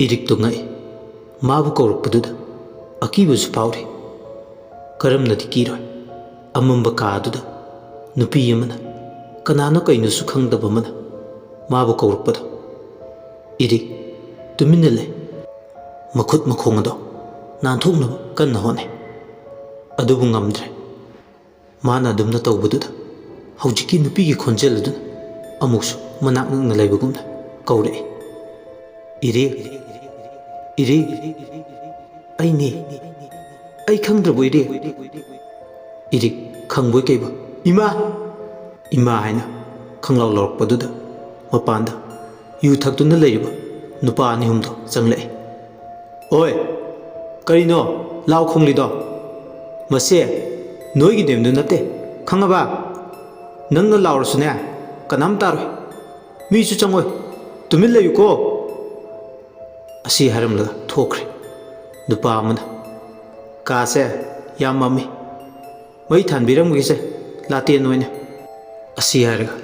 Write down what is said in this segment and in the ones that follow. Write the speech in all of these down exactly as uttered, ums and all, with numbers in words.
ꯏꯔꯤꯛꯇꯣ ꯉꯛꯏ꯫ ꯃꯥꯕꯨ ꯀꯧꯔꯛꯄꯗꯨꯗ ꯑꯀꯤꯕꯁꯨ ꯐꯥꯎꯔꯤ꯫ ꯀꯔꯝꯅꯗꯤ ꯀꯤꯔꯣꯏ? ꯑꯃꯝꯕ ꯀꯥ ꯑꯗꯨꯗ ꯅꯨꯄꯤ ꯑꯃꯅ, ꯀꯅꯥꯅꯣ ꯀꯩꯅꯣꯁꯨ ꯈꯪꯗꯕ ꯑꯃꯅ ꯃꯥꯕꯨ ꯀꯧꯔꯛꯄꯗꯣ꯫ ꯏꯔꯤꯛ ꯇꯨꯃꯤꯟꯅ ꯂꯩ꯫ ꯃꯈꯨꯠ ꯃꯈꯣꯡ ꯑꯗꯣ ꯅꯥꯟꯊꯣꯛꯅꯕ ꯀꯟꯅ ꯍꯣꯠꯅꯩ꯫ ꯑꯗꯨꯕꯨ ꯉꯝꯗ꯭ꯔꯦ꯫ ꯃꯥꯅ ꯑꯗꯨꯝꯅ ꯇꯧꯕꯗꯨꯗ ꯍꯧꯖꯤꯛꯀꯤ ꯅꯨꯄꯤꯒꯤ ꯈꯣꯟꯖꯦꯜ ꯑꯗꯨꯅ ꯑꯃꯨꯛꯁꯨ ꯃꯅꯥꯛ ꯅꯛꯅ ꯂꯩꯕꯒꯨꯝꯅ ꯀꯧꯔꯛꯏ, "ꯏꯔꯦ, ꯏꯔꯦ, ꯑꯩꯅꯦ, ꯑꯩ ꯈꯪꯗ꯭ꯔꯕꯣ ꯏꯔꯦ?" ꯏꯔꯤꯛ ꯈꯪꯕꯣꯏ ꯀꯩꯕꯣꯏ, "ꯏꯃꯥ!" ꯏꯃꯥ ꯍꯥꯏꯅ ꯈꯪꯂꯥꯎ ꯂꯥꯎꯔꯛꯄꯗꯨꯗ ꯃꯄꯥꯟꯗ ꯌꯨ ꯊꯛꯇꯨꯅ ꯂꯩꯔꯤꯕ ꯅꯨꯄꯥ ꯑꯅꯤ ꯑꯍꯨꯝꯗꯣ ꯆꯪꯂꯛꯏ꯫ "ꯑꯣꯏ, ꯀꯔꯤꯅꯣ ꯂꯥꯎ ꯈꯣꯡꯂꯤꯗꯣ? ꯃꯁꯦ ꯅꯣꯏꯒꯤ ꯗꯦꯝꯗꯨ ꯅꯠꯇꯦ, ꯈꯪꯉꯕ? ꯅꯪꯅ ꯂꯥꯎꯔꯁꯨꯅꯦ, ꯀꯅꯥꯝ ꯇꯥꯔꯣꯏ꯫ ꯃꯤꯁꯨ ꯆꯪꯉꯣꯏ꯫ ꯇꯨꯃꯤꯟ ꯂꯩꯌꯨꯀꯣ!" ꯑꯁꯤ ꯍꯥꯏꯔꯝꯂꯒ ꯊꯣꯛꯈ꯭ꯔꯦ꯫ ꯅꯨꯄꯥ ꯑꯃꯅ, "ꯀꯥꯁꯦ ꯌꯥꯝ ꯃꯝꯃꯤ꯫ ꯃꯩ ꯊꯥꯟꯕꯤꯔꯝꯒꯦꯁꯦ, ꯂꯥꯇꯦꯟ ꯑꯣꯏꯅ꯫" ꯑꯁꯤ ꯍꯥꯏꯔꯒ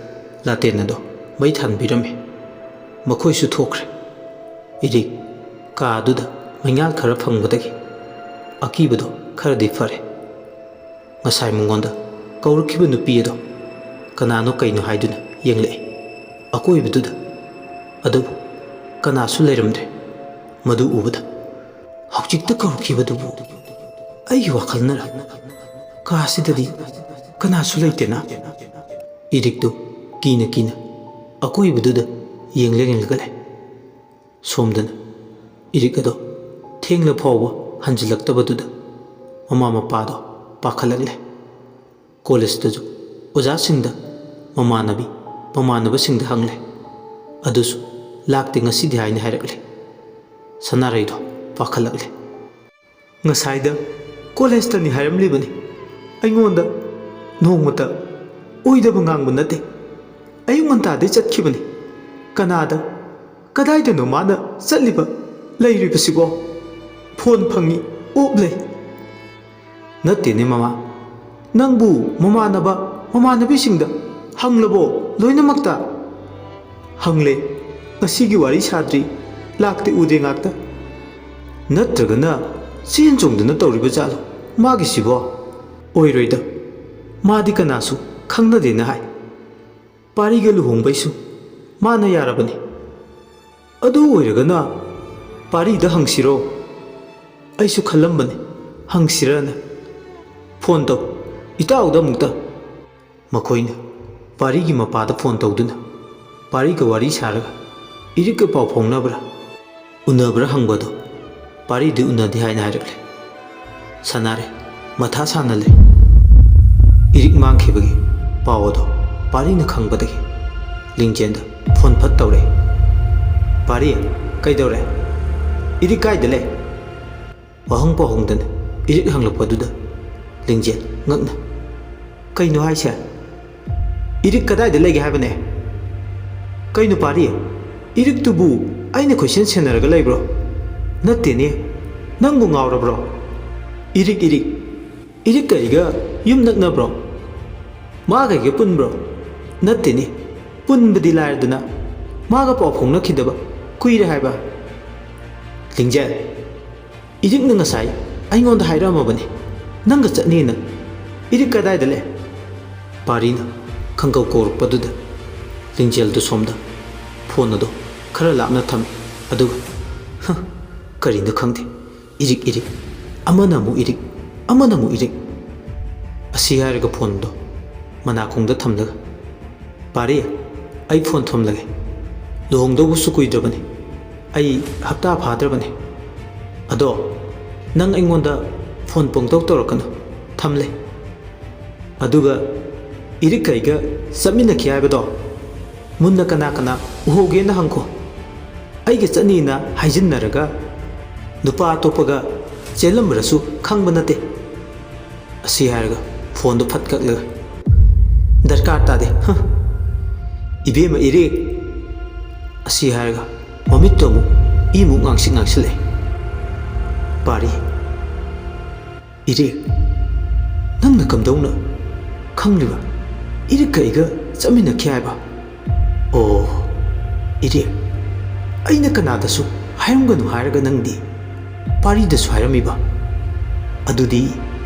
ꯂꯥꯇꯦꯟ ꯑꯗꯣ ꯃꯩ ꯊꯥꯟꯕꯤꯔꯝꯃꯤ꯫ ꯃꯈꯣꯏꯁꯨ ꯊꯣꯛꯈ꯭ꯔꯦ꯫ ꯏꯔꯤꯛ ꯀꯥꯗꯨꯗ ꯃꯩꯉꯥꯜ ꯈꯔ ꯐꯪꯕꯗꯒꯤ ꯑꯀꯤꯕꯗꯣ ꯈꯔꯗꯤ ꯐꯔꯦ꯫ ꯉꯁꯥꯏ ꯃꯉꯣꯟꯗ ꯀꯧꯔꯛꯈꯤꯕ ꯅꯨꯄꯤ ꯑꯗꯣ ꯀꯅꯥꯅꯣ ꯀꯩꯅꯣ ꯍꯥꯏꯗꯨꯅ ꯌꯦꯡꯂꯛꯏ꯫ ꯑꯀꯣꯏꯕꯗꯨꯗ ꯑꯗꯨꯕꯨ ꯀꯅꯥꯁꯨ ꯂꯩꯔꯝꯗ꯭ꯔꯦ꯫ ꯃꯗꯨ ꯎꯕꯗ, "ꯍꯧꯖꯤꯛꯇ ꯀꯧꯔꯛꯈꯤꯕꯗꯨꯕꯨ ꯑꯩꯒꯤ ꯋꯥꯈꯜꯅꯔ? ꯀꯥꯁꯤꯗꯗꯤ ꯀꯅꯥꯁꯨ ꯂꯩꯇꯦꯅ?" ꯏꯔꯤꯛꯇꯨ ꯀꯤꯅ ꯀꯤꯅ ꯑꯀꯣꯏꯕꯗꯨꯗ ꯌꯦꯡꯂ ꯌꯦꯡꯂꯒ ꯂꯩ꯫ ꯁꯣꯝꯗꯅ ꯏꯔꯤꯛ ꯑꯗꯣ ꯊꯦꯡꯂ ꯐꯥꯎꯕ ꯍꯟꯖꯤꯜꯂꯛꯇꯕꯗꯨꯗ ꯃꯃꯥ ꯃꯄꯥꯗꯣ ꯄꯥꯈꯠꯂꯛꯂꯦ꯫ ꯀꯣꯂꯦꯖꯇꯁꯨ ꯑꯣꯖꯥꯁꯤꯡꯗ ꯃꯃꯥꯟꯅꯕꯤ ꯃꯃꯥꯟꯅꯕꯁꯤꯡꯗ ꯍꯪꯂꯦ꯫ ꯑꯗꯨꯁꯨ ꯂꯥꯛꯇꯦ ꯉꯁꯤꯗꯤ ꯍꯥꯏꯅ ꯍꯥꯏꯔꯛꯂꯦ꯫ ꯁꯅꯥꯔꯩꯗꯣ ꯄꯥꯈꯠꯂꯛꯂꯦ꯫ ꯉꯁꯥꯏꯗ ꯀꯣꯂꯦꯖꯇꯅꯤ ꯍꯥꯏꯔꯝꯂꯤꯕꯅꯤ꯫ ꯑꯩꯉꯣꯟꯗ ꯅꯣꯡꯃꯇ ꯑꯣꯏꯗꯕ ꯉꯥꯡꯕ ꯅꯠꯇꯦ꯫ ꯑꯌꯨꯛ ꯉꯟꯇꯥꯗꯩ ꯆꯠꯈꯤꯕꯅꯤ꯫ ꯀꯅꯥꯗ, ꯀꯗꯥꯏꯗꯅꯣ ꯃꯥꯅ ꯆꯠꯂꯤꯕ, ꯂꯩꯔꯤꯕꯁꯤꯕꯣ? ꯐꯣꯟ ꯐꯪꯉꯤ, ꯑꯣꯞ ꯂꯩ꯫ ꯅꯠꯇꯦꯅꯦ ꯃꯃꯥ, ꯅꯪꯕꯨ ꯃꯃꯥꯟꯅꯕ, ꯃꯃꯥꯟꯅꯕꯤꯁꯤꯡꯗ ꯍꯪꯂꯕꯣ ꯂꯣꯏꯅꯃꯛꯇ? ꯍꯪꯂꯦ, ꯉꯁꯤꯒꯤ ꯋꯥꯔꯤ ꯁꯥꯗ꯭ꯔꯤ, ꯂꯥꯛꯇꯦ ꯎꯗꯦ ꯉꯥꯛꯇ꯫ ꯅꯠꯇ꯭ꯔꯒꯅ ꯆꯦꯟ ꯆꯣꯡꯗꯅ ꯇꯧꯔꯤꯕ ꯖꯥꯠꯂꯣ ꯃꯥꯒꯤꯁꯤꯕꯣ? ꯑꯣꯏꯔꯣꯏꯗ, ꯃꯥꯗꯤ ꯀꯅꯥꯁꯨ ꯈꯪꯅꯗꯦꯅ ꯍꯥꯏ꯫ ꯄꯥꯔꯤꯒ ꯂꯨꯍꯣꯡꯕꯩꯁꯨ ꯃꯥꯅ ꯌꯥꯔꯕꯅꯤ꯫ ꯑꯗꯨ ꯑꯣꯏꯔꯒꯅ ꯄꯥꯔꯤꯗ ꯍꯪꯁꯤꯔꯣ? ꯑꯩꯁꯨ ꯈꯜꯂꯝꯕꯅꯤ ꯍꯪꯁꯤꯔꯅ꯫ ꯐꯣꯟ ꯇꯧ, ꯏꯇꯥꯎꯗ ꯑꯃꯨꯛꯇ꯫ ꯃꯈꯣꯏꯅ ꯄꯥꯔꯤꯒꯤ ꯃꯄꯥꯗ ꯐꯣꯟ ꯇꯧꯗꯨꯅ ꯄꯥꯔꯤꯒ ꯋꯥꯔꯤ ꯁꯥꯔꯒ ꯏꯔꯤꯛꯀ ꯄꯥꯎ ꯐꯥꯎꯅꯕ꯭ꯔꯥ, ꯎꯅꯕ꯭ꯔꯥ ꯍꯪꯕꯗꯣ ꯄꯥꯔꯤꯗꯤ ꯎꯅꯗꯦ ꯍꯥꯏꯅ ꯍꯥꯏꯔꯛꯂꯦ꯫ ꯁꯅꯥꯔꯦ ꯃꯊꯥ ꯁꯥꯅ ꯂꯩ꯫ ꯏꯔꯤꯛ ꯃꯥꯡꯈꯤꯕꯒꯤ ꯄꯥꯎ ꯑꯗꯣ ꯄꯥꯔꯤꯅ ꯈꯪꯕꯗꯒꯤ ꯂꯤꯡꯖꯦꯜꯗ ꯐꯣꯟ ꯐꯠ ꯇꯧꯔꯛꯏ꯫ "ꯄꯥꯔꯤ, ꯀꯩꯗꯧꯔꯦ? ꯏꯔꯤꯛ ꯀꯥꯏꯗ ꯂꯩ?" ꯋꯥꯍꯪ ꯄꯥꯎꯍꯪꯗꯅ ꯏꯔꯤꯛ ꯍꯪꯂꯛꯄꯗꯨꯗ ꯂꯤꯡꯖꯦꯜ ꯉꯛꯅ, "ꯀꯩꯅꯣ ꯍꯥꯏꯁꯦ? ꯏꯔꯤꯛ ꯀꯗꯥꯏꯗ ꯂꯩꯒꯦ ꯍꯥꯏꯕꯅꯦ? ꯀꯩꯅꯣ ꯄꯥꯔꯤ, ꯏꯔꯤꯛꯇꯨꯕꯨ ꯑꯩꯅ ꯀꯣꯏꯁꯦꯟ ꯁꯦꯟꯅꯔꯒ ꯂꯩꯕ꯭ꯔꯣ? ꯅꯠꯇꯦꯅꯦ, ꯅꯪꯕꯨ ꯉꯥꯎꯔꯕ꯭ꯔꯣ? ꯏꯔꯤꯛ, ꯏꯔꯤꯛ, ꯏꯔꯤꯛ ꯀꯔꯤꯒ ꯌꯨꯝ ꯅꯛꯅꯕ꯭ꯔꯣ? ꯃꯥꯒ ꯑꯩꯒ ꯄꯨꯟꯕ꯭ꯔꯣ? ꯅꯠꯇꯦꯅꯦ, ꯄꯨꯟꯕꯗꯤ ꯂꯥꯏꯔꯗꯅ ꯃꯥꯒ ꯄꯥꯎ ꯐꯥꯎꯅꯈꯤꯗꯕ ꯀꯨꯏꯔꯦ ꯍꯥꯏꯕ꯫" ꯂꯤꯡꯖꯦꯜ, ꯏꯔꯤꯛꯅ ꯉꯁꯥꯏ ꯑꯩꯉꯣꯟꯗ ꯍꯥꯏꯔꯛꯑꯝꯃꯕꯅꯤ, ꯅꯪꯒ ꯆꯠꯅꯤꯅ꯫ ꯏꯔꯤꯛ ꯀꯗꯥꯏꯗ ꯂꯩ? ꯄꯥꯔꯤꯅ ꯈꯪꯀꯧ ꯀꯧꯔꯛꯄꯗꯨꯗ ꯂꯤꯡꯖꯦꯜꯗꯨ ꯁꯣꯝꯗ ꯐꯣꯟ ꯑꯗꯨ ꯈꯔ ꯂꯥꯞꯅ ꯊꯝꯃꯤ꯫ ꯑꯗꯨꯒ, "ꯍ, ꯀꯔꯤꯅꯣ ꯈꯪꯗꯦ, ꯏꯔꯤꯛ ꯏꯔꯤꯛ, ꯑꯃꯅ ꯑꯃꯨꯛ ꯏꯔꯤꯛ, ꯑꯃꯅ ꯑꯃꯨꯛ ꯏꯔꯤꯛ꯫" ꯑꯁꯤ ꯍꯥꯏꯔꯒ ꯐꯣꯟꯗꯣ ꯃꯅꯥꯀꯣꯡꯗ ꯊꯝꯂꯒ, "ꯄꯥꯔꯤ, ꯑꯩ ꯐꯣꯟ ꯊꯝꯂꯒꯦ꯫ ꯂꯨꯍꯣꯡꯗꯧꯕꯁꯨ ꯀꯨꯏꯗ꯭ꯔꯕꯅꯤ꯫ ꯑꯩ ꯍꯞꯇꯥ ꯐꯥꯗ꯭ꯔꯕꯅꯤ꯫ ꯑꯗꯣ ꯅꯪ ꯑꯩꯉꯣꯟꯗ ꯐꯣꯟ ꯄꯪꯇꯧ ꯇꯧꯔꯛꯀꯅꯨ꯫ ꯊꯝꯂꯦ꯫ ꯑꯗꯨꯒ ꯏꯔꯤꯛ ꯀꯩꯒ ꯆꯠꯃꯤꯟꯅꯈꯤ ꯍꯥꯏꯕꯗꯣ ꯃꯨꯟꯅ ꯀꯅꯥ ꯀꯅꯥ ꯎꯍꯧꯒꯦꯅ ꯍꯪꯈꯣ꯫ ꯑꯩꯒ ꯆꯠꯅꯤꯅ ꯍꯥꯏꯖꯤꯟꯅꯔꯒ ꯅꯨꯄꯥ ꯑꯇꯣꯞꯄꯒ ꯆꯦꯜꯂꯝꯕ꯭ꯔꯁꯨ ꯈꯪꯕ ꯅꯠꯇꯦ꯫ ꯑꯁꯤ ꯍꯥꯏꯔꯒ ꯐꯣꯟꯗꯣ ꯐꯠ ꯀꯛꯂꯒ, "ꯗꯔꯀꯥꯔ ꯇꯥꯗꯦ, ꯍ꯫ ꯏꯕꯦꯝꯃ ꯏꯔꯦ"꯫ ꯑꯁꯤ ꯍꯥꯏꯔꯒ ꯃꯃꯤꯠꯇꯣ ꯑꯃꯨꯛ ꯏꯃꯨꯛ ꯉꯥꯡꯁꯤꯛ ꯉꯥꯡꯁꯤꯜꯂꯛꯑꯦ꯫ ꯄꯥꯔꯤ, "ꯏꯔꯦ, ꯅꯪꯅ ꯀꯝꯗꯧꯅ ꯈꯪꯂꯤꯕ? ꯏꯔꯤꯛꯀ ꯑꯩꯒ ꯆꯠꯃꯤꯟꯅꯈꯤ ꯍꯥꯏꯕ?" "ꯑꯣ, ꯏꯔꯦ, ꯑꯩꯅ ꯀꯅꯥꯗꯁꯨ ꯍꯥꯏꯔꯝꯒꯅꯨ ꯍꯥꯏꯔꯒ ꯅꯪꯗꯤ ꯄꯥꯔꯤꯗꯁꯨ ꯍꯥꯏꯔꯝꯃꯤꯕ? ꯑꯗꯨꯗꯤ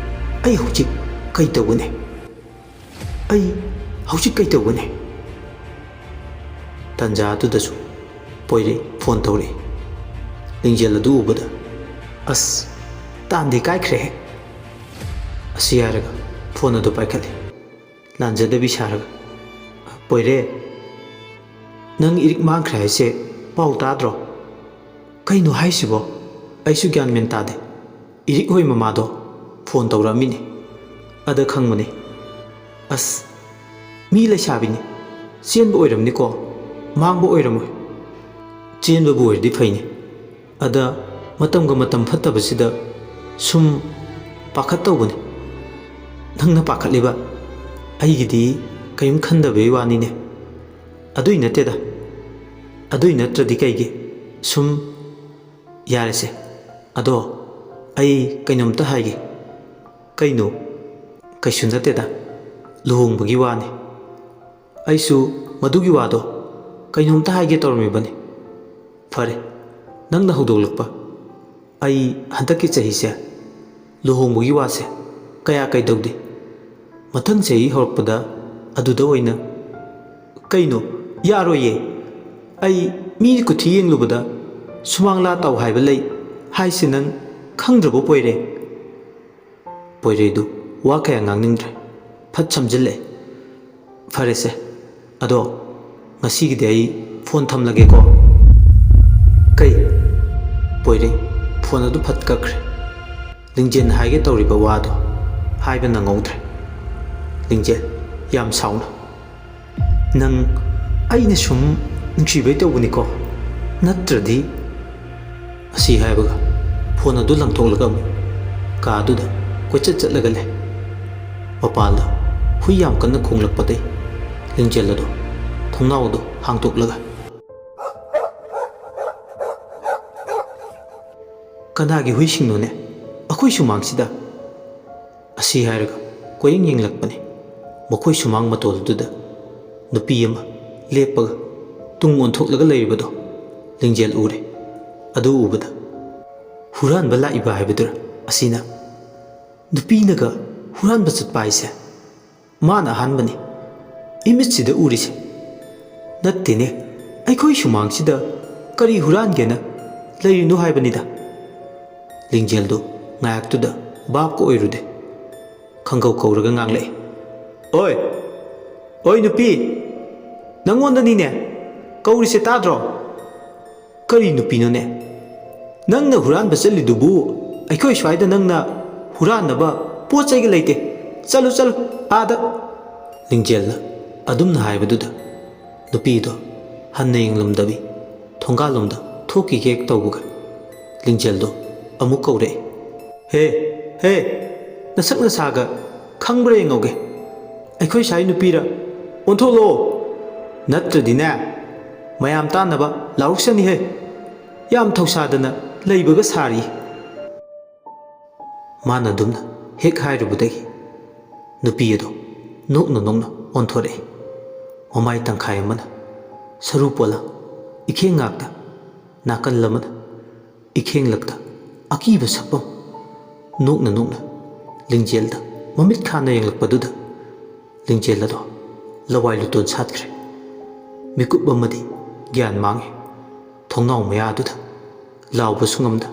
ꯑꯩ ꯍꯧꯖꯤꯛ ꯀꯩ ꯇꯧꯒꯅꯤ? ꯑꯩ ꯍꯧꯖꯤꯛ ꯀꯩ ꯇꯧꯒꯅꯤ?" ꯇꯟꯖꯥ ꯑꯗꯨꯗꯁꯨ ꯄꯣꯏꯔꯩ ꯐꯣꯟ ꯇꯧꯔꯛꯏ꯫ ꯂꯤꯡꯖꯦꯜ ꯑꯗꯨ ꯎꯕꯗ, "ꯑꯁ, ꯇꯥꯟꯗꯤ ꯀꯥꯏꯈ꯭ꯔꯦꯍꯦ"꯫ ꯑꯁꯤ ꯍꯥꯏꯔꯒ ꯐꯣꯟ ꯑꯗꯨ ꯄꯥꯏꯈꯠꯂꯤ꯫ ꯂꯥꯟꯖꯗꯕꯤ ꯁꯥꯔꯒ, "ꯄꯣꯏꯔꯦ, ꯅꯪ ꯏꯔꯤꯛ ꯃꯥꯡꯈ꯭ꯔꯦ ꯍꯥꯏꯁꯦ ꯄꯥꯎ ꯇꯥꯗ꯭ꯔꯣ? ꯀꯩꯅꯣ ꯍꯥꯏꯁꯤꯕꯣ? ꯑꯩꯁꯨ ꯒ꯭ꯌꯥꯟ ꯃꯦꯟ ꯇꯥꯗꯦ꯫ ꯏꯔꯤꯛ ꯍꯣꯏ ꯃꯃꯥꯗꯣ ꯐꯣꯟ ꯇꯧꯔꯛꯑꯝꯃꯤꯅꯦ꯫ ꯑꯗ ꯈꯪꯕꯅꯦ꯫ ꯑꯁ, ꯃꯤ ꯂꯩꯁꯥꯕꯤꯅꯤ꯫ ꯆꯦꯟꯕ ꯑꯣꯏꯔꯝꯅꯤꯀꯣ, ꯃꯥꯡꯕ ꯑꯣꯏꯔꯝꯃꯣꯏ꯫ ꯆꯦꯟꯕꯕꯨ ꯑꯣꯏꯔꯗꯤ ꯐꯩꯅꯦ꯫ ꯑꯗ ꯃꯇꯝꯒ ꯃꯇꯝ ꯐꯠꯇꯕꯁꯤꯗ ꯁꯨꯝ ꯄꯥꯈꯠꯇꯧꯕꯅꯤ"꯫ "ꯅꯪꯅ ꯄꯥꯈꯠꯂꯤꯕ? ꯑꯩꯒꯤꯗꯤ ꯀꯔꯤꯝ ꯈꯟꯗꯕꯩ ꯋꯥꯅꯤꯅꯦ"꯫ "ꯑꯗꯨꯏ ꯅꯠꯇꯦꯗ"꯫ "ꯑꯗꯨꯏ ꯅꯠꯇ꯭ꯔꯗꯤ ꯀꯩꯒꯤ? ꯁꯨꯝ"꯫ "ꯌꯥꯔꯦꯁꯦ꯫ ꯑꯗꯣ ꯑꯩ ꯀꯩꯅꯣꯝꯇ ꯍꯥꯏꯒꯦ"꯫ "ꯀꯩꯅꯣ?" "ꯀꯩꯁꯨ ꯅꯠꯇꯦꯗ, ꯂꯨꯍꯣꯡꯕꯒꯤ ꯋꯥꯅꯤ"꯫ "ꯑꯩꯁꯨ ꯃꯗꯨꯒꯤ ꯋꯥꯗꯣ ꯀꯩꯅꯣꯝꯇ ꯍꯥꯏꯒꯦ ꯇꯧꯔꯝꯃꯤꯕꯅꯤ"꯫ "ꯐꯔꯦ, ꯅꯪꯅ ꯍꯧꯗꯣꯛꯂꯛꯄ꯫ ꯑꯩ ꯍꯟꯗꯛꯀꯤ ꯆꯍꯤꯁꯦ ꯂꯨꯍꯣꯡꯕꯒꯤ ꯋꯥꯁꯦ ꯀꯌꯥ ꯀꯩꯗꯧꯗꯦ꯫ ꯃꯊꯪ ꯆꯍꯤ ꯍꯧꯔꯛꯄꯗ ꯑꯗꯨꯗ ꯑꯣꯏꯅ"꯫ "ꯀꯩꯅꯣ? ꯌꯥꯔꯣꯏꯌꯦ꯫ ꯑꯩ ꯃꯤ ꯀꯨꯊꯤ ꯌꯦꯡꯂꯨꯕꯗ ꯁꯨꯃꯥꯡꯂꯥ ꯇꯥꯎ ꯍꯥꯏꯕ ꯂꯩ ꯍꯥꯏꯁꯦ ꯅꯪ ꯈꯪꯗ꯭ꯔꯕꯣ, ꯄꯣꯏꯔꯦ?" ꯄꯣꯏꯔꯩꯗꯨ ꯋꯥ ꯀꯌꯥ ꯉꯥꯡꯅꯤꯡꯗ꯭ꯔꯦ꯫ ꯐꯠ ꯁꯝꯖꯤꯜꯂꯛꯑꯦ꯫ "ꯐꯔꯦꯁꯦ, ꯑꯗꯣ ꯉꯁꯤꯒꯤꯗꯤ ꯑꯩ ꯐꯣꯟ ꯊꯝꯂꯒꯦꯀꯣ"꯫ "ꯀꯩ?" ꯄꯣꯏꯔꯩ ꯐꯣꯟ ꯑꯗꯨ ꯐꯠ ꯀꯛꯈ꯭ꯔꯦ꯫ ꯂꯤꯡꯖꯦꯜꯅ ꯍꯥꯏꯒꯦ ꯇꯧꯔꯤꯕ ꯋꯥꯗꯣ ꯍꯥꯏꯕ ꯅꯪꯍꯧꯗ꯭ꯔꯦ꯫ ꯂꯤꯡꯖꯦꯜ, ꯌꯥꯝ ꯁꯥꯎꯅ, "ꯅꯪ "ꯑꯩꯅ ꯁꯨꯝ ꯅꯨꯡꯁꯤꯕꯩ ꯇꯧꯕꯅꯤꯀꯣ, ꯅꯠꯇ꯭ꯔꯗꯤ"꯫ ꯑꯁꯤ ꯍꯥꯏꯕꯒ ꯐꯣꯟ ꯑꯗꯨ ꯂꯪꯊꯣꯛꯂꯒ ꯑꯃꯨꯛ ꯀꯥꯗꯨꯗ ꯀꯣꯏꯆꯠ ꯆꯠꯂꯒ ꯂꯩ꯫ ꯃꯄꯥꯜꯗ ꯍꯨꯏ ꯌꯥꯝ ꯀꯟꯅ ꯈꯣꯡꯂꯛꯄꯗꯩ ꯂꯤꯡꯖꯦꯜ ꯑꯗꯣ ꯊꯣꯡꯅꯥꯎ ꯑꯗꯨ ꯍꯥꯡꯗꯣꯛꯂꯒ, "ꯀꯅꯥꯒꯤ ꯍꯨꯏꯁꯤꯡꯅꯣꯅꯦ ꯑꯩꯈꯣꯏ ꯁꯨꯃꯥꯡꯁꯤꯗ?" ꯑꯁꯤ ꯍꯥꯏꯔꯒ ꯀꯣꯏꯌꯦꯡ ꯌꯦꯡꯂꯛꯄꯅꯤ꯫ ꯃꯈꯣꯏ ꯁꯨꯃꯥꯡ ꯃꯇꯣꯜꯗꯨꯗ ꯅꯨꯄꯤ ꯑꯃ ꯂꯦꯞꯄꯒ ꯇꯨꯡ ꯑꯣꯟꯊꯣꯛꯂꯒ ꯂꯩꯔꯤꯕꯗꯣ ꯂꯤꯡꯖꯦꯜ ꯎꯔꯦ꯫ ꯑꯗꯨ ꯎꯕꯗ ꯍꯨꯔꯥꯟꯕ ꯂꯥꯛꯏꯕ ꯍꯥꯏꯕꯗꯨꯔ ꯑꯁꯤꯅ? ꯅꯨꯄꯤꯅꯒ ꯍꯨꯔꯥꯟꯕ ꯆꯠꯄ ꯍꯥꯏꯁꯦ ꯃꯥꯅ ꯑꯍꯥꯟꯕꯅꯤ ꯏꯃꯤꯠꯁꯤꯗ ꯎꯔꯤꯁꯦ꯫ ꯅꯠꯇꯦꯅꯦ, ꯑꯩꯈꯣꯏ ꯁꯨꯃꯥꯡꯁꯤꯗ ꯀꯔꯤ ꯍꯨꯔꯥꯟꯒꯦꯅ ꯂꯩꯔꯤꯅꯣ ꯍꯥꯏꯕꯅꯤꯗ꯫ ꯂꯤꯡꯖꯦꯜꯗꯨ ꯉꯥꯏꯍꯥꯛꯇꯨꯗ ꯚꯥꯞꯀ ꯑꯣꯏꯔꯨꯗꯦ꯫ ꯈꯪꯒꯧ ꯀꯧꯔꯒ ꯉꯥꯡꯂꯛꯏ, "ꯑꯣꯏ, ꯑꯣꯏ ꯅꯨꯄꯤ, ꯅꯪꯉꯣꯟꯗꯅꯤꯅꯦ ꯀꯧꯔꯤꯁꯦ, ꯇꯥꯗ꯭ꯔꯣ?" "ꯀꯔꯤ ꯅꯨꯄꯤꯅꯣꯅꯦ? ꯅꯪꯅ ꯍꯨꯔꯥꯟꯕ ꯆꯠꯂꯤꯗꯨꯕꯨ ꯑꯩꯈꯣꯏ ꯁ꯭ꯋꯥꯏꯗ ꯅꯪꯅ ꯍꯨꯔꯥꯟꯅꯕ ꯄꯣꯠ ꯆꯩꯒ ꯂꯩꯇꯦ꯫ ꯆꯠꯂꯨ, ꯆꯠꯂꯨ, ꯑꯥꯗ!" ꯂꯤꯡꯖꯦꯜꯅ ꯑꯗꯨꯝꯅ ꯍꯥꯏꯕꯗꯨꯗ ꯅꯨꯄꯤꯗꯣ ꯍꯟꯅ ꯌꯦꯡꯂꯝꯗꯕꯤ ꯊꯣꯡꯒꯥꯜꯂꯣꯝꯗ ꯊꯣꯛꯈꯤꯒꯦ ꯇꯧꯕꯒ ꯂꯤꯡꯖꯦꯜꯗꯣ ꯑꯃꯨꯛ ꯀꯧꯔꯛꯑꯦ, "ꯍꯦ, ꯍꯦ, ꯅꯁꯛ ꯅꯁꯥꯒ ꯈꯪꯕ꯭ꯔꯥ ꯌꯦꯡꯍꯧꯒꯦ꯫ ꯑꯩꯈꯣꯏ ꯁ꯭ꯋꯥꯏ ꯅꯨꯄꯤꯔ? ꯑꯣꯟꯊꯣꯛꯂꯛꯑꯣ, ꯅꯠꯇ꯭ꯔꯗꯤꯅꯦ ꯃꯌꯥꯝ ꯇꯥꯅꯕ ꯂꯥꯎꯔꯛꯁꯅꯤꯍꯦ꯫ ꯌꯥꯝ ꯊꯧꯁꯥꯗꯅ ꯂꯩꯕꯒ ꯁꯥꯔꯤ꯫" ꯃꯥꯅ ꯑꯗꯨꯝꯅ ꯍꯦꯛ ꯍꯥꯏꯔꯨꯕꯗꯒꯤ ꯅꯨꯄꯤ ꯑꯗꯨ ꯅꯣꯛꯅ ꯅꯣꯛꯅ ꯑꯣꯟꯊꯣꯔꯛꯏ꯫ ꯃꯃꯥꯏ ꯇꯪꯈꯥꯏ ꯑꯃꯅ ꯁꯔꯨ ꯄꯣꯂꯥꯡ, ꯏꯈꯦꯡ ꯉꯥꯛꯇ, ꯅꯥꯀꯜ ꯑꯃꯅ ꯏꯈꯦꯡꯂꯛꯇ ꯑꯀꯤꯕ ꯁꯛꯐꯝ꯫ ꯅꯣꯛꯅ ꯅꯣꯛꯅ ꯂꯤꯡꯖꯦꯜꯗ ꯃꯃꯤꯠ ꯈꯥꯅ ꯌꯦꯡꯂꯛꯄꯗꯨꯗ ꯂꯤꯡꯖꯦꯜ ꯑꯗꯣ ꯂꯋꯥꯏ ꯂꯨꯇꯣꯟ ꯁꯥꯠꯈ꯭ꯔꯦ꯫ ꯃꯤꯀꯨꯞ ꯑꯃꯗꯤ ꯒ꯭ꯌꯥꯟ ꯃꯥꯡꯉꯦ꯫ ꯊꯣꯡꯅꯥꯎ ꯃꯌꯥꯗꯨꯗ ꯂꯥꯎꯕꯁꯨ ꯉꯝꯗ,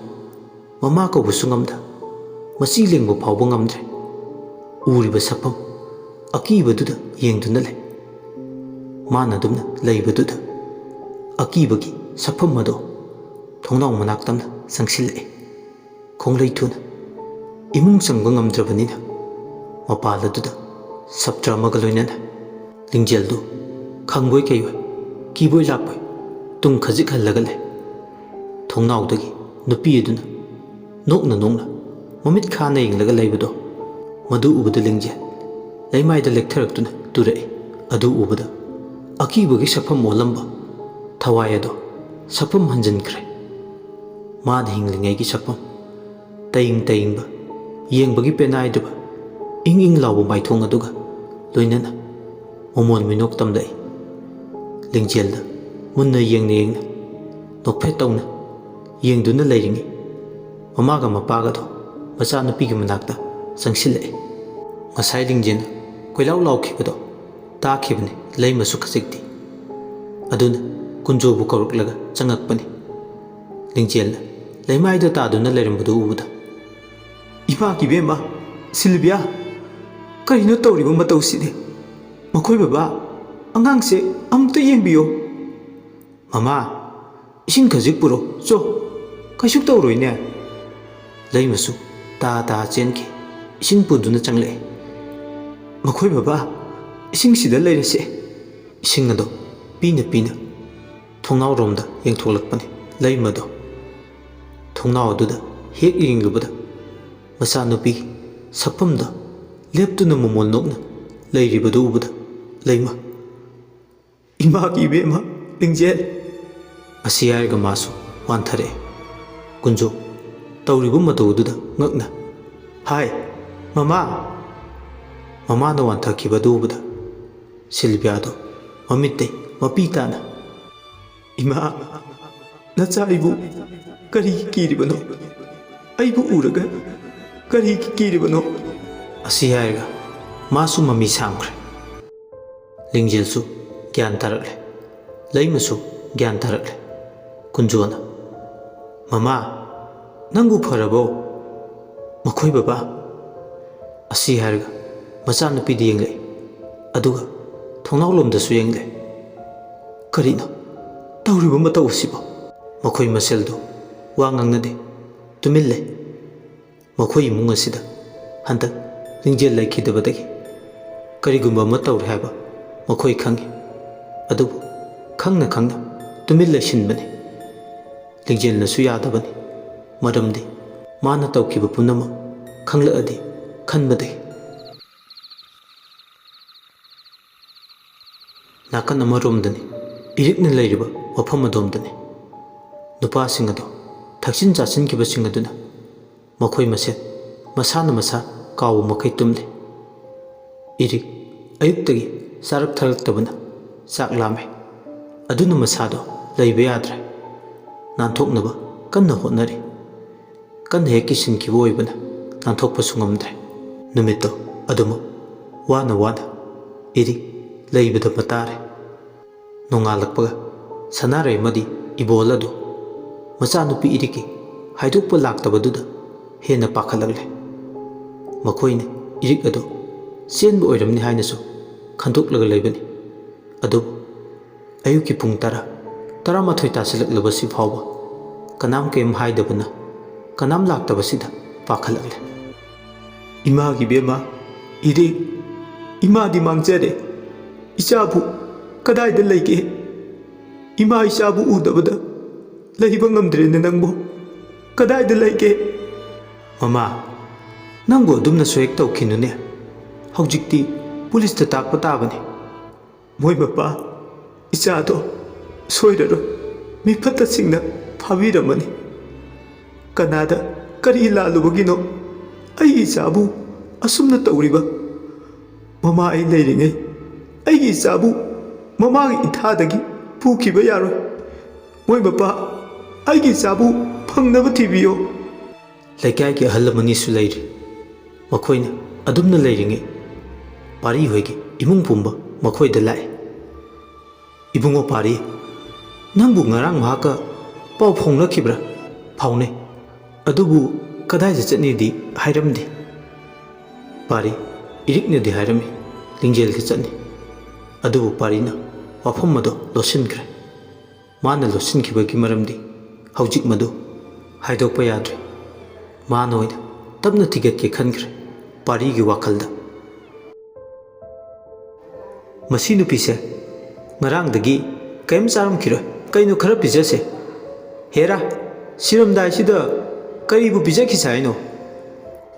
ꯃꯃꯥ ꯀꯧꯕꯁꯨ ꯉꯝꯗ, ꯃꯆꯤ ꯂꯦꯡꯕ ꯐꯥꯎꯕ ꯉꯝꯗ꯭ꯔꯦ꯫ ꯎꯔꯤꯕ ꯁꯛꯐꯝ ꯑꯀꯤꯕꯗꯨꯗ ꯌꯦꯡꯗꯨꯅ ꯂꯩ꯫ ꯃꯥꯅ ꯑꯗꯨꯝꯅ ꯂꯩꯕꯗꯨꯗ ꯑꯀꯤꯕꯒꯤ ꯁꯛꯐꯝ ꯑꯗꯣ ꯊꯣꯡꯅꯥꯎ ꯃꯅꯥꯛꯇꯝꯅ ꯆꯪꯁꯤꯜꯂꯛꯏ꯫ ꯈꯣꯡꯂꯩ ꯊꯨꯅ ꯏꯃꯨꯡ ꯆꯪꯕ ꯉꯝꯗ꯭ꯔꯕꯅꯤꯅ ꯃꯄꯥꯜ ꯑꯗꯨꯗ ꯁꯞꯇ꯭ꯔ ꯑꯃꯒ ꯂꯣꯏꯅꯅ ꯂꯤꯡꯖꯦꯜꯗꯨ ꯈꯪꯕꯣꯏ ꯀꯩꯕꯣꯏ ꯀꯤꯕꯣꯏ ꯂꯥꯛꯄꯣꯏ ꯇꯨꯡ ꯈꯖꯤꯛ ꯍꯜꯂꯒ ꯂꯩ꯫ ꯊꯣꯡꯅꯥꯎꯗꯒꯤ ꯅꯨꯄꯤ ꯑꯗꯨꯅ ꯅꯣꯛꯅ ꯅꯣꯛꯅ ꯃꯃꯤꯠ ꯈꯥꯅ ꯌꯦꯡꯂꯒ ꯂꯩꯕꯗꯣ, ꯃꯗꯨ ꯎꯕꯗ ꯂꯤꯡꯖꯦꯜ ꯂꯩꯃꯥꯏꯗ ꯂꯦꯛꯊꯔꯛꯇꯨꯅ ꯇꯨꯔꯛꯏ꯫ ꯑꯗꯨ ꯎꯕꯗ ꯑꯀꯤꯕꯒꯤ ꯁꯛꯐꯝ ꯑꯣꯜꯂꯝꯕ ꯊꯋꯥꯏ ꯑꯗꯣ ꯁꯛꯐꯝ ꯍꯟꯖꯤꯟꯈ꯭ꯔꯦ꯫ ꯃꯥꯅ ꯍꯤꯡꯂꯤꯉꯩꯒꯤ ꯁꯛꯐꯝ, ꯇꯌꯤꯡ ꯇꯌꯤꯡꯕ, ꯌꯦꯡꯕꯒꯤ ꯄꯦꯟꯅꯥꯏꯗꯕ, ꯏꯪ ꯏꯪ ꯂꯥꯎꯕ ꯃꯥꯏꯊꯣꯡ ꯑꯗꯨꯒ ꯂꯣꯏꯅꯅ ꯃꯃꯣꯟ ꯃꯤꯅꯣꯛ ꯇꯝꯂꯛꯏ꯫ ꯂꯤꯡꯖꯦꯜꯗ ꯃꯨꯟꯅ ꯌꯦꯡꯅ ꯌꯦꯡꯅ ꯅꯣꯛꯐꯦꯠ ꯇꯧꯅ ꯌꯦꯡꯗꯨꯅ ꯂꯩꯔꯤꯉꯩ, ꯃꯃꯥꯒ ꯃꯄꯥꯒꯗꯣ ꯃꯆꯥꯅꯨꯄꯤꯒꯤ ꯃꯅꯥꯛꯇ ꯆꯪꯁꯤꯜꯂꯛꯏ꯫ ꯉꯁꯥꯏ ꯂꯤꯡꯖꯦꯜꯅ ꯀꯣꯏꯂꯥꯎ ꯂꯥꯎꯈꯤꯕꯗꯣ ꯇꯥꯈꯤꯕꯅꯤ ꯂꯩꯃꯁꯨ ꯈꯖꯤꯛꯇꯤ꯫ ꯑꯗꯨꯅ ꯀꯨꯟꯖꯣꯕꯨ ꯀꯧꯔꯛꯂꯒ ꯆꯪꯉꯛꯄꯅꯤ꯫ ꯂꯤꯡꯖꯦꯜꯅ ꯂꯩꯃꯥꯏꯗ ꯇꯥꯗꯨꯅ ꯂꯩꯔꯝꯕꯗꯨ ꯎꯕꯗ, "ꯏꯃꯥ ꯏꯕꯦꯝꯃ, ꯁꯤꯜꯕꯤꯌꯥ, ꯀꯔꯤꯅꯣ ꯇꯧꯔꯤꯕ ꯃꯇꯧꯁꯤꯗꯤ? ꯃꯈꯣꯏ ꯕꯕꯥ, ꯑꯉꯥꯡꯁꯦ ꯑꯃꯨꯛꯇ ꯌꯦꯡꯕꯤꯌꯣ꯫" "ꯃꯃꯥ, ꯏꯁꯤꯡ ꯈꯖꯤꯛ ꯄꯨꯔꯣ, ꯆꯣ, ꯀꯩꯁꯨ ꯇꯧꯔꯣꯏꯅꯦ꯫" ꯂꯩꯃꯁꯨ ꯇꯥ ꯇꯥ ꯆꯦꯟꯈꯤ, ꯏꯁꯤꯡ ꯄꯨꯗꯨꯅ ꯆꯪꯂꯛꯑꯦ꯫ "ꯃꯈꯣꯏ ꯕꯕꯥ, ꯏꯁꯤꯡꯁꯤꯗ ꯂꯩꯔꯁꯦ꯫" ꯏꯁꯤꯡ ꯑꯗꯣ ꯄꯤꯅ ꯄꯤꯅ ꯊꯣꯡꯅꯥꯎꯔꯣꯝꯗ ꯌꯦꯡꯊꯣꯛꯂꯛꯄꯅꯤ ꯂꯩꯃꯗꯣ꯫ ꯊꯣꯡꯅꯥꯎ ꯑꯗꯨꯗ ꯍꯦꯛ ꯌꯦꯡꯂꯨꯕꯗ, ꯃꯆꯥꯅꯨꯄꯤ ꯁꯛꯐꯝꯗ ꯂꯦꯞꯇꯨꯅ ꯃꯃꯣꯟ ꯅꯣꯛꯅ ꯂꯩꯔꯤꯕꯗꯨ ꯎꯕꯗ, ꯂꯩꯃ, "ꯏꯃꯥ ꯏꯕꯦꯝꯃ, ꯂꯤꯡꯖꯦꯜ!" ꯑꯁꯤ ꯍꯥꯏꯔꯒ ꯃꯥꯁꯨ ꯋꯥꯟꯊꯔꯛꯑꯦ꯫ ꯀꯨꯟꯖꯣ ꯇꯧꯔꯤꯕ ꯃꯇꯧ ꯑꯗꯨꯗ ꯉꯛꯅ, "ꯍꯥꯏ, ꯃꯃꯥ!" ꯃꯃꯥꯅ ꯋꯥꯟꯊꯈꯤꯕꯗꯨ ꯎꯕꯗ, ꯁꯤꯜꯕꯤꯌꯥꯗꯣ ꯃꯃꯤꯠꯇꯩ ꯃꯄꯤ ꯇꯥꯅ, "ꯏꯃꯥ, ꯅꯆꯥ ꯑꯩꯕꯨ ꯀꯔꯤ ꯀꯤꯔꯤꯕꯅꯣ? ꯑꯩꯕꯨ ꯎꯔꯒ ꯀꯔꯤ ꯀꯤꯔꯤꯕꯅꯣ?" ꯑꯁꯤ ꯍꯥꯏꯔꯒ ꯃꯥꯁꯨ ꯃꯃꯤ ꯁꯥꯝꯈ꯭ꯔꯦ꯫ ꯂꯤꯡꯖꯦꯜꯁꯨ ꯒ꯭ꯌꯥꯟ ꯇꯥꯔꯛꯂꯦ꯫ ꯂꯩꯃꯁꯨ ꯒ꯭ꯌꯥꯟ ꯇꯥꯔꯛꯂꯦ꯫ ꯀꯨꯟꯖꯣꯅ, "ꯃꯃꯥ, ꯅꯪꯕꯨ ꯐꯔꯕꯣ?" "ꯃꯈꯣꯏ ꯕꯕꯥ?" ꯑꯁꯤ ꯍꯥꯏꯔꯒ ꯃꯆꯥꯅꯨꯄꯤꯗ ꯌꯦꯡꯂꯛꯏ, ꯑꯗꯨꯒ ꯊꯣꯡꯅꯥꯎꯂꯣꯝꯗꯁꯨ ꯌꯦꯡꯂꯛꯏ꯫ ꯀꯔꯤꯅꯣ ꯇꯧꯔꯤꯕ ꯃꯇꯧ ꯑꯁꯤꯕꯣ? ꯃꯈꯣꯏ ꯃꯁꯦꯜꯗꯨ ꯋꯥ ꯉꯥꯡꯅꯗꯦ, ꯇꯨꯃꯤꯟ ꯂꯩ꯫ ꯃꯈꯣꯏ ꯏꯃꯨꯡ ꯑꯁꯤꯗ ꯍꯟꯗꯛ ꯂꯤꯡꯖꯦꯜ ꯂꯩꯈꯤꯗꯕꯗꯒꯤ ꯀꯔꯤꯒꯨꯝꯕ ꯑꯃ ꯇꯧꯔꯦ ꯍꯥꯏꯕ ꯃꯈꯣꯏ ꯈꯪꯏ꯫ ꯑꯗꯨꯕꯨ ꯈꯪꯅ ꯈꯪꯅ ꯇꯨꯃꯤꯟ ꯂꯩꯁꯤꯟꯕꯅꯤ꯫ ꯂꯤꯡꯖꯦꯜꯅꯁꯨ ꯌꯥꯗꯕꯅꯤ꯫ ꯃꯔꯝꯗꯤ ꯃꯥꯅ ꯇꯧꯈꯤꯕ ꯄꯨꯝꯅꯃꯛ ꯈꯪꯂꯛꯑꯗꯤ ꯈꯟꯕꯗꯒꯤ꯫ ꯅꯥꯀꯟ ꯑꯃꯔꯣꯝꯗꯅꯤ ꯏꯔꯤꯛꯅ ꯂꯩꯔꯤꯕ ꯃꯐꯝ ꯑꯗꯣꯝꯗꯅꯤ꯫ ꯅꯨꯄꯥꯁꯤꯡ ꯑꯗꯣ ꯊꯛꯆꯤꯟ ꯆꯥꯁꯤꯟꯈꯤꯕꯁꯤꯡ ꯑꯗꯨꯅ ꯃꯈꯣꯏ ꯃꯁꯦꯟ ꯃꯁꯥꯅ ꯃꯁꯥ ꯀꯥꯎꯕ ꯃꯈꯩ ꯇꯨꯝꯂꯤ꯫ ꯏꯔꯤꯛ ꯑꯌꯨꯛꯇꯒꯤ ꯆꯥꯔꯛ ꯊꯛꯂꯛꯇꯕꯅ ꯆꯥꯛ ꯂꯥꯝꯃꯦ꯫ ꯑꯗꯨꯅ ꯃꯁꯥꯗꯣ ꯂꯩꯕ ꯌꯥꯗ꯭ꯔꯦ꯫ ꯅꯥꯟꯊꯣꯛꯅꯕ ꯀꯟꯅ ꯍꯣꯠꯅꯔꯤ꯫ ꯀꯟꯅ ꯍꯦꯛ ꯀꯤꯁꯤꯟꯈꯤꯕ ꯑꯣꯏꯕꯅ ꯅꯥꯟꯊꯣꯛꯄꯁꯨ ꯉꯝꯗ꯭ꯔꯦ꯫ ꯅꯨꯃꯤꯠꯇꯣ ꯑꯗꯨꯃꯛ ꯋꯥꯅ ꯋꯥꯅ ꯏꯔꯤꯛ ꯂꯩꯕꯗ ꯃꯇꯥꯔꯦ꯫ ꯅꯣꯡꯉꯥꯜꯂꯛꯄꯒ ꯁꯅꯥꯔꯩ ꯑꯃꯗꯤ ꯏꯕꯣꯜ ꯑꯗꯨ ꯃꯆꯥꯅꯨꯄꯤ ꯏꯔꯤꯛꯀꯤ ꯍꯥꯏꯗꯣꯛꯄ ꯂꯥꯛꯇꯕꯗꯨꯗ ꯍꯦꯟꯅ ꯄꯥꯈꯠꯂꯛꯂꯦ꯫ ꯃꯈꯣꯏꯅ ꯏꯔꯤꯛ ꯑꯗꯨ ꯆꯦꯟꯕ ꯑꯣꯏꯔꯝꯅꯤ ꯍꯥꯏꯅꯁꯨ ꯈꯟꯗꯣꯛꯂꯒ ꯂꯩꯕꯅꯤ꯫ ꯑꯗꯨꯕꯨ ꯑꯌꯨꯛꯀꯤ ꯄꯨꯡ ꯇꯔꯥ, ꯇꯔꯥꯃꯥꯊꯣꯏ ꯇꯥꯁꯤꯜꯂꯛꯂꯕꯁꯤ ꯐꯥꯎꯕ ꯀꯅꯥꯝ ꯀꯔꯤꯝ ꯍꯥꯏꯗꯕꯅ ꯀꯅꯥꯝ ꯂꯥꯛꯇꯕꯁꯤꯗ ꯄꯥꯈꯠꯂꯛꯂꯦ꯫ "ꯏꯃꯥꯒꯤ ꯕꯦꯝꯃ, ꯏꯔꯤꯛ, ꯏꯃꯥꯗꯤ ꯃꯥꯡꯖꯔꯦ꯫ ꯏꯆꯥꯕꯨ ꯀꯗꯥꯏꯗ ꯂꯩꯒꯦ? ꯏꯃꯥ ꯏꯆꯥꯕꯨ ꯎꯗꯕꯗ ꯂꯩꯕ ꯉꯝꯗ꯭ꯔꯦꯅꯦ ꯅꯪꯕꯨ꯫ ꯀꯗꯥꯏꯗ ꯂꯩꯒꯦ?" "ꯃꯃꯥ, ꯅꯪꯕꯨ ꯑꯗꯨꯝꯅꯁꯨ ꯍꯦꯛ ꯇꯧꯈꯤꯅꯨꯅꯦ꯫ ꯍꯧꯖꯤꯛꯇꯤ ꯄꯨꯂꯤꯁꯇ ꯇꯥꯛꯄ ꯇꯥꯕꯅꯤ꯫ ꯃꯣꯏ ꯃꯄꯥ ꯏꯆꯥꯗꯣ ꯁꯣꯏꯔꯔꯣꯏ꯫ ꯃꯤꯐꯠꯇꯁꯤꯡꯅ ꯐꯥꯕꯤꯔꯝꯃꯅꯤ꯫ ꯀꯅꯥꯗ ꯀꯔꯤ ꯂꯥꯜꯂꯨꯕꯒꯤꯅꯣ ꯑꯩꯒꯤ ꯏꯆꯥꯕꯨ ꯑꯁꯨꯝꯅ ꯇꯧꯔꯤꯕ? ꯃꯃꯥ ꯑꯩ ꯂꯩꯔꯤꯉꯩ ꯑꯩꯒꯤ ꯏꯆꯥꯕꯨ ꯃꯃꯥꯒꯤ ꯏꯊꯥꯗꯒꯤ ꯄꯨꯈꯤꯕ ꯌꯥꯔꯣꯏ꯫ ꯃꯣꯏ ꯃꯄꯥ, ꯑꯩꯒꯤ ꯏꯆꯥꯕꯨ ꯐꯪꯅꯕ ꯊꯤꯕꯤꯌꯣ꯫" ꯂꯩꯀꯥꯏꯒꯤ ꯑꯍꯜ ꯑꯃꯅꯤꯁꯨ ꯂꯩꯔꯤ꯫ ꯃꯈꯣꯏꯅ ꯑꯗꯨꯝꯅ ꯂꯩꯔꯤꯉꯩ ꯄꯥꯔꯤ ꯍꯣꯏꯒꯤ ꯏꯃꯨꯡ ꯄꯨꯝꯕ ꯃꯈꯣꯏꯗ ꯂꯥꯛꯏ꯫ "ꯏꯕꯨꯡꯉꯣ ꯄꯥꯔꯤ, ꯅꯪꯕꯨ ꯉꯔꯥꯡ ꯃꯍꯥꯛꯀ ꯄꯥꯎ ꯐꯥꯎꯅꯈꯤꯕ꯭ꯔꯥ?" "ꯐꯥꯎꯅꯩ꯫ ꯑꯗꯨꯕꯨ ꯀꯗꯥꯏꯗ ꯆꯠꯅꯤꯗꯤ ꯍꯥꯏꯔꯝꯗꯦ꯫" ꯄꯥꯔꯤ ꯏꯔꯤꯛꯅꯗꯤ ꯍꯥꯏꯔꯝꯃꯤ, ꯂꯤꯡꯖꯦꯜꯒ ꯆꯠꯅꯤ꯫ ꯑꯗꯨꯕꯨ ꯄꯥꯔꯤꯅ ꯋꯥꯐꯝ ꯑꯗꯣ ꯂꯣꯠꯁꯤꯟꯈ꯭ꯔꯦ꯫ ꯃꯥꯅ ꯂꯣꯠꯁꯤꯟꯈꯤꯕꯒꯤ ꯃꯔꯝꯗꯤ ꯍꯧꯖꯤꯛ ꯃꯗꯨ ꯍꯥꯏꯗꯣꯛꯄ ꯌꯥꯗ꯭ꯔꯦ꯫ ꯃꯥꯅ ꯑꯣꯏꯅ ꯇꯞꯅ ꯊꯤꯒꯠꯀꯦ ꯈꯟꯈ꯭ꯔꯦ ꯄꯥꯔꯤꯒꯤ ꯋꯥꯈꯜꯗ꯫ "ꯃꯁꯤ ꯅꯨꯄꯤꯁꯦ ꯉꯔꯥꯡꯗꯒꯤ ꯀꯔꯤꯝ ꯆꯥꯔꯝꯈꯤꯔꯣꯏ꯫ ꯀꯩꯅꯣ ꯈꯔ ꯄꯤꯖꯁꯦ꯫ ꯍꯦꯔꯥ, ꯁꯤꯔꯝꯗꯥꯏꯁꯤꯗ ꯀꯔꯤꯕꯨ ꯄꯤꯖꯈꯤꯁꯦ ꯍꯥꯏꯅꯣ?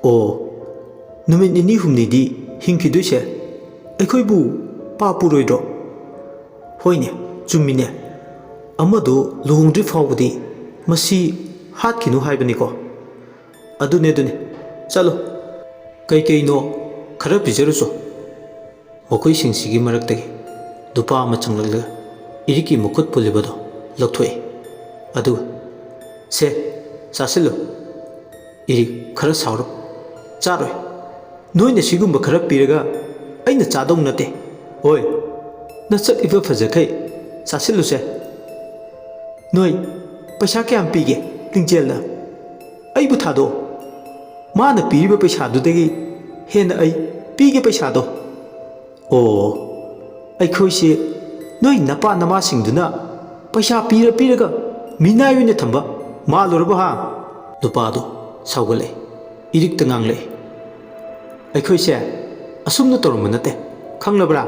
ꯑꯣ, ꯅꯨꯃꯤꯠ ꯅꯤꯅꯤ ꯍꯨꯝꯅꯤꯗꯤ ꯍꯤꯡꯈꯤꯗꯣꯏꯁꯦ ꯑꯩꯈꯣꯏꯕꯨ ꯄꯥꯞ ꯄꯨꯔꯣꯏꯗ꯭ꯔꯣ? ꯍꯣꯏꯅꯦ, ꯆꯨꯝꯃꯤꯅꯦ꯫ ꯑꯃꯗꯣ ꯂꯨꯍꯣꯡꯗ꯭ꯔꯤ ꯐꯥꯎꯕꯗꯤ ꯃꯁꯤ ꯍꯥꯠꯈꯤꯅꯨ ꯍꯥꯏꯕꯅꯤꯀꯣ꯫ ꯑꯗꯨꯅꯦ, ꯑꯗꯨꯅꯦ꯫ ꯆꯠꯂꯣ꯫ ꯀꯩꯀꯩꯅꯣ ꯈꯔ ꯄꯤꯖꯔꯨꯆꯣ꯫ ꯃꯈꯣꯏꯁꯤꯡꯁꯤꯒꯤ ꯃꯔꯛꯇꯒꯤ ꯅꯨꯄꯥ ꯑꯃ ꯆꯪꯂꯛꯂꯒ ꯏꯔꯤꯛꯀꯤ ꯃꯈꯨꯠ ꯄꯨꯜꯂꯤꯕꯗꯣ ꯂꯧꯊꯣꯛꯏ꯫ ꯑꯗꯨꯒ, "ꯁꯦ, ꯆꯥꯁꯤꯜꯂꯨ꯫ ꯏꯔꯤꯛ ꯈꯔ ꯁꯥꯎꯔꯨ꯫ ꯆꯥꯔꯣꯏ꯫ ꯅꯣꯏꯅ ꯁꯤꯒꯨꯝꯕ ꯈꯔ ꯄꯤꯔꯒ ꯑꯩꯅ ꯆꯥꯗꯧ ꯅꯠꯇꯦ꯫ ꯍꯣꯏ, ꯅꯁꯛ ꯏꯐ ꯐꯖꯈꯩ ꯆꯥꯁꯤꯜꯂꯨꯁꯦ꯫ ꯅꯣꯏ ꯄꯩꯁꯥ ꯀꯌꯥꯝ ꯄꯤꯒꯦ ꯂꯤꯡꯖꯦꯜꯅ?" "ꯑꯩꯕꯨ ꯊꯥꯗꯣꯛꯑꯣ꯫ ꯃꯥꯅ ꯄꯤꯔꯤꯕ ꯄꯩꯁꯥꯗꯨꯗꯒꯤ ꯍꯦꯟꯅ ꯑꯩ ꯄꯤꯒꯦ ꯄꯩꯁꯥꯗꯣ꯫" "ꯑꯣ, ꯑꯩꯈꯣꯏꯁꯦ ꯅꯣꯏ ꯅꯄꯥ ꯅꯃꯥꯁꯤꯡꯗꯨꯅ ꯄꯩꯁꯥ ꯄꯤꯔ ꯄꯤꯔꯒ ꯃꯤꯅꯥꯏ ꯑꯣꯏꯅ ꯊꯝꯕ ꯃꯥꯜꯂꯨꯔꯕ ꯍꯥ?" ꯅꯨꯄꯥꯗꯣ ꯁꯥꯎꯒꯠꯂꯛꯏ, ꯏꯔꯤꯛꯇ ꯉꯥꯡꯂꯛꯏ꯫ "ꯑꯩꯈꯣꯏꯁꯦ ꯑꯁꯨꯝꯅ ꯇꯧꯔꯝꯕ ꯅꯠꯇꯦ, ꯈꯪꯂꯕ꯭ꯔꯥ?